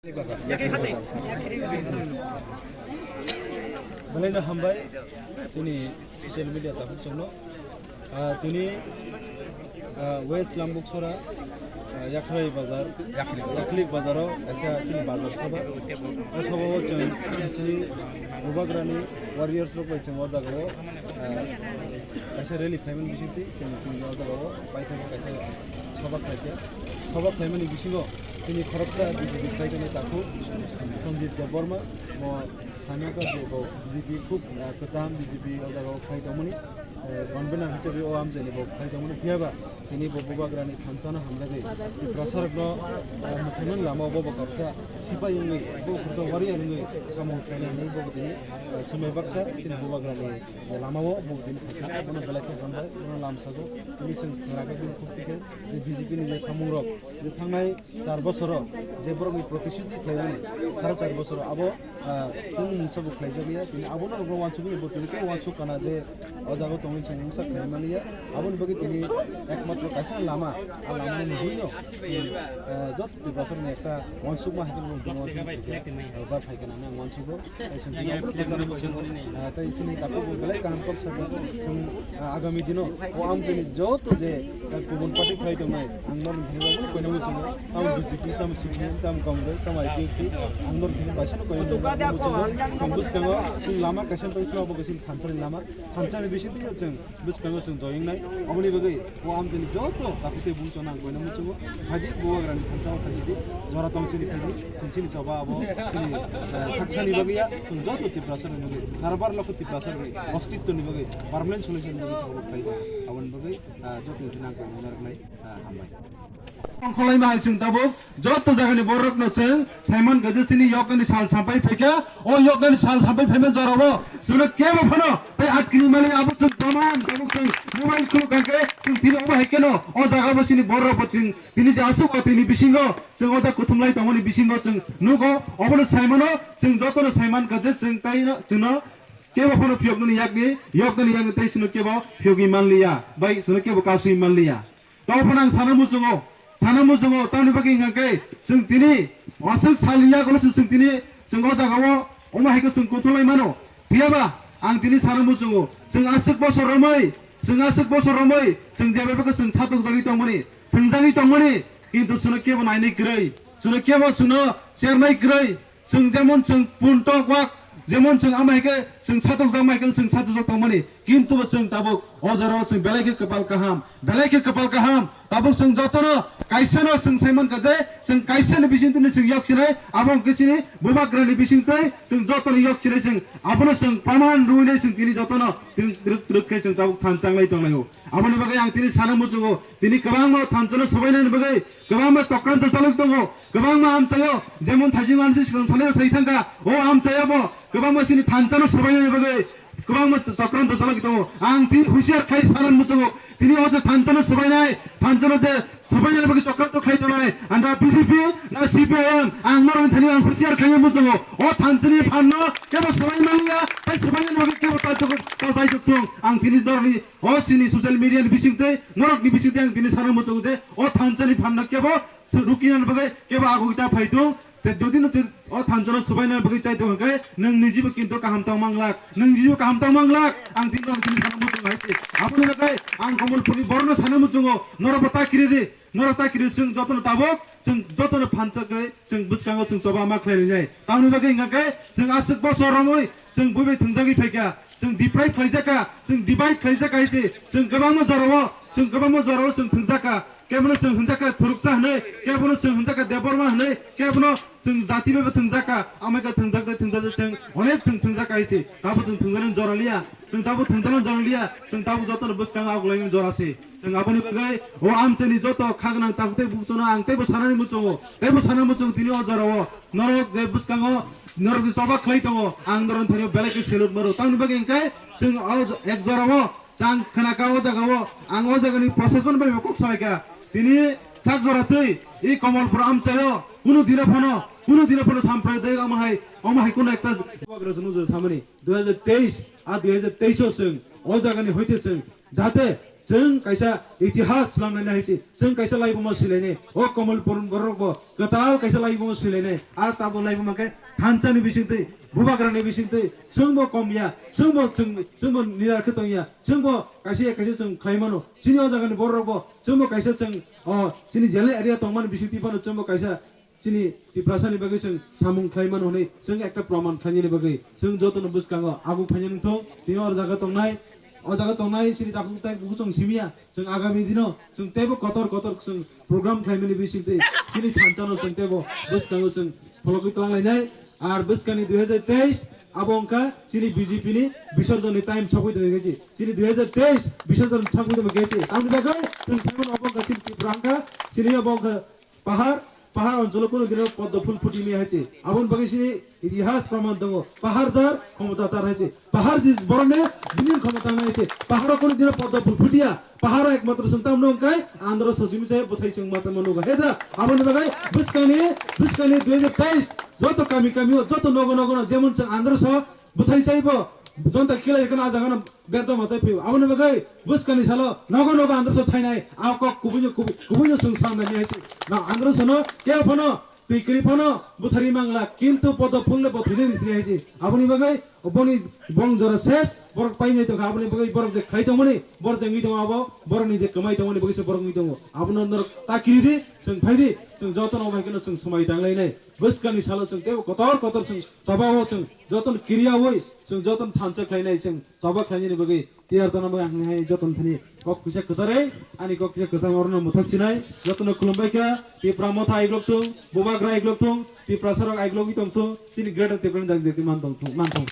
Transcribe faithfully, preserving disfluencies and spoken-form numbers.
Belai no hambai chini social media takhuk chwngno. Ah, tini, ah, West Langbuksora, ah, Yakhwrai Bazar, Yakhwrai Bazar o kaisa chini bazar sabha. O sabha o chwng chini Bubagrani warriors rok bai chwng o jaga o, ah, kaisa rally khlaimani bisingtwi chwng chini o jaga o paithakgo kaisa sabha khlaikha. Sabha khlaimani bisingo chini khoroksa B J P khlai tongnai takhuk Sanjit Debbarma, bo Sani wngkha je bo B J P khub, ah, kwcham B J P o jaga o khlai tongmani, eh, convener hisabe o amchaini bo khlai tongmani. Phiya ba tini bo Bubagrani thansa no hamjagwi Tiprasa rokno, ah, mwthangmani lama o bo bo khoroksa sipai wngwi, bo khoroksa warrior wngwi samung khlainai hinwi bo tini, ah, swmai baksa chini Bubagrani lama o bo tini phaikha. Bono belai khe hambai, bono lamsago tini chwng khwnakhai bini khuk tikhe je B J P ni je samung rok je thangnai char bosoro je borokni protishuti khlaimani, saro char bosoro abo, ah, kung mungsa bo khlaijak ya, tini abono rokno uansugwi bo tini khe uansuk kana je o jaga tongwi chwng mungsa khlai maliya, aboni bagwi tini ekmatro kaisa lama, a lama ni hwnwi no, ah, joto Tiprasarokni ekta uansukma hai khe bo tini uansuk khlai kha, ah, ba phai kana ang uansugo. Tei chwng tini obo kwcharo bo chwng, ah, tei chini takhuk bo belai kaham kok sakha. Chwng, ah, agami dino o amchaini joto je, ah, kubun party khlai tongnai, ang norok thani obo koinai bo chwngo. Tamo B J P, tamo C P M, tamo Congress, tamo I P F T, ang norok thani baisano koinai bo chwngo. Chwng bwskango chwng lama kaisa tong, chwng abo kaisa thansani lama, thansani bisingtwi chwng bwskango chwng joyeng nai. Aboni bagwi o amchaini joto takhuk tei bumsano ang koinai muchungo. Phaidi Bubagrani thansa o phaidi, jora tong chini phaidi, chwng chini choba abo chini, eh, saksani bagwi ya, chwng joto Tiprasa rokni bagwi, sara bar lokho Tiprasa rokni ostitto ni bagwi, permanent solution ni bagwi chwng phaidi. Aboni bagwi, eh, joto ni thani ang koinai narwknai, eh, hambai. Tongkholaima hai chwng tabuk joto jagani borokno chwng saiman gaje chini yoknani sal sampai phaikha. O yoknani sal sampai phaima jorao chwngno kebo phano tei atkini mali abo chwng proman tabuk chwng mobile khuluk kangkhe chwng tini obo hai kheno o jagao chini borok bo chwng tini je aswk o tini bisingo chwng o da kuthumlai tongmani bisingo chwng nugo. Obono saimano chwng jotono saiman gaje chwng tei chwngno kebo phano phiyoknani yakni yoknani yakni tei chwngno kebo phiyogwi manliya bai chwngno kebo kasui manliya. Tamo phano ang sana muchungo, sana muchungo, tamni bagwi hwnkha khe chwng tini aswk salni yagulo se chwng tini chwng o jagao omo hai khe chwng kuthumlai mano. Phiya ba ang tini sana muchungo, chwng aswk bosor romwi, chwng aswk bosor romwi, chwng je bai khe chwng satok jagwi tongmani, thwngjagwi tongmani, kintu chwngno kebo nainwi kwrwi, chwngno kebo chwngno chernai kwrwi. Chwng jemon chwng puntok wak, jemon chwng ama hai khe chwng satokjak mai khe chwng satokjak tongmani, kintu bo chwng tabuk o jorao chwng belai khe kwpal kaham, belai khe kwpal kaham. Tabuk chwng jotono kaisano chwng saiman kha je chwng kaisani bisingtwino chwng yok sinai, abo hwnkhe chini Bubagrani bisingtwi chwng jotono yok sinai chwng abono chwng proman rwinai chwng tini jotono twrwk twrwk khe chwng tabuk thansa wnglai tonglaio. Aboni bagwi ang tini sana muchungo, tini kwbangma thansano swbainani bagwi kwbangma chokranto chalok tongo, kwbangma amchaio, jemon Thaising Wansi swkang salio sai thangkha, o amchaio bo kwbangma chini thansano swbainani bagwi kwbangma ch-, chokranto chalok tongo. Ang tini husiar khai sana muchungo, tini o je thansano swbainai, thansano je swbainani bagwi chokranto khai tongnai, anda B J P na C P I M, ang norokni thani ang husiar khai muchungo, o thansani phanno kebo swbai manliya, tei swbainani bagwi kebo ta chok-, ta chai chok thung. Ang tini norokni O chini social media ni bisingtwi, norokni bisingtwi ang tini sana muchungo je o thansani phanno kebo rukinani bagwi kebo agwi ta phai thung. Te jodi no twi o thansano swbaina bagwi chai thung hwnkhe nwng nijibo kintu kaham tong manglak, nwng nijibo kaham tong manglak. Ang tini norok tini sana muchungo hai se. Aboni bagwi ang Komolpurni borokno sana muchungo, norokbo ta kiri di. Norok ta kiri chwng jotono tabuk, chwng jotono phansa khe chwng bwskango chwng choba ma khlai rinai. Tamoni bagwi hwnkha khe chwng aswk bosor romwi chwng buibai thwngjagwi phaikha, chwng deprive khlaijakha, chwng divide khlaijakha hai se chwng kwbangma jorao, chwng kwbangma jorao chwng thwngjakha. Kebono chwng hwnjakha Thuruksa hwnwi, kebono chwng hwnjakha Debbarma hwnwi, kebono chwng jati bai bo thwngjakha, amai khe thwngjak de thwngjak de chwng onek thwng thwngjakha hai se. Tabuk chwng thwngjaknani jora liya, chwng tabuk thwngjaknani jora liya, chwng tabuk jotono bwskango agulainani jora se. Chwng aboni bagwi o amchaini joto khagwnang takhuk tei bukhuksano ang teibo sanani muchungo, teibo sana muchungo tini o jorao norok je bwskango norok je choba khlai tongo, ang norokni thani belai khe salute maro. Tamoni bagwi hwnkhe chwng o ek jorao chwng khnakha o jagao ang o jagani proshashan bai bo kok salaikha. Tini sak jora twi i Komolpur amchaio kunu dino phano, kunu dino phano sampradayik omo hai, omo hai kunu ekta samani dui hajar teis a dui hajar teis o chwng o jagani hoite chwng jate Chwng kaisa itihas slamlainai hai se, chwng kaisa laibuma swilainai. O Kamalpur borok bo kwtal kaisa laibuma swilainai. A tabo laibuma khe thansa ni bisingtwi, bubagra ni bisingtwi, chwng bo kom ya, chwng bo chwng, chwng bo nirar khe tong ya, chwng bo kaisa ya kaisa chwng khlai mano. Chini o jaga ni borok bo chwng bo kaisa chwng, o chini jela area tongmani bisingtwi phano chwng bo kaisa chini Tiprasa ni bagwi chwng samung khlai mano hwnwi chwng ekta proman khlainani bagwi chwng jotono bwskango agung phainani wngthung. Tini o jaga tongnai, o jaga tongnai chini takhuk tai bukhuk chwng simiya, chwng agami dino chwng teibo kotor kotor chwng program khlaimani bisingtwi chini thansa no chwng teibo bwskango chwng phologwi twlang lainai. Ar bwskani dui hajar teis abo wngkha chini B J P ni bisorjon ni time sokwi tongwi khe chini dui hajar teis bisorjon sokwi tongwi khe tamni bagwi chwng saimano abo wngkha chini Tripura wngkha chini abo wngkha Pahar, pahar oncholo kunu dino poddo phul phuti maya hai se. Aboni bagwi sini itihas praman tongo. Pahar jar khomota tar hai se. Pahar jis borone bini khomota nai se. Paharo kunu dino poddo phul phutia. Paharo ekmatro sung tamno wngkai andro sosimi se bwthai sung masa manuga. He da, aboni bagwi bwskani, bwskani dui hajar teis joto kami kami o, joto nogo nogo no jemon chwng andro so bwthai chaibo, jonta kilai kheno a jagano berdo machai phaibo. Aboni bagwi bwskani salo nogo nogo androso thainai, a kok kubuino kubu-, kubuino chwng samnai hai se. Na androsono kebo phano twi kwrwi phano bwtharwi mangla, kintu poddo phulno bo thwinani thwinai hai se. Aboni bagwi boni bong jora ses borok painai tongkha. Aboni bagwi borok je khlai tongmani, borok je wngwi tongo abo, borokni je kwmai tongmani bagwi se borok wngwi tongo. Abono norok ta kiridi, chwng phaidi, chwng jotono bai kheno chwng swmai tanglainai. Bwskani salo chwng teibo kotor kotor chwng chobao chwng jotono kiriyaui chwng jotono thansa khlainai, chwng choba khlainani bagwi tiyar tongna bagwi ang hai jotono thani kok kisa kwcharwi ani kok kisa kwchar orno mwthak chinai jotono khulumbai kha. Tipra motha aiglok thung, bubagra aiglok thung, Tiprasarok aiglogwi tong thung, chini Greater Tipraland dagdi man tong thung, man thung.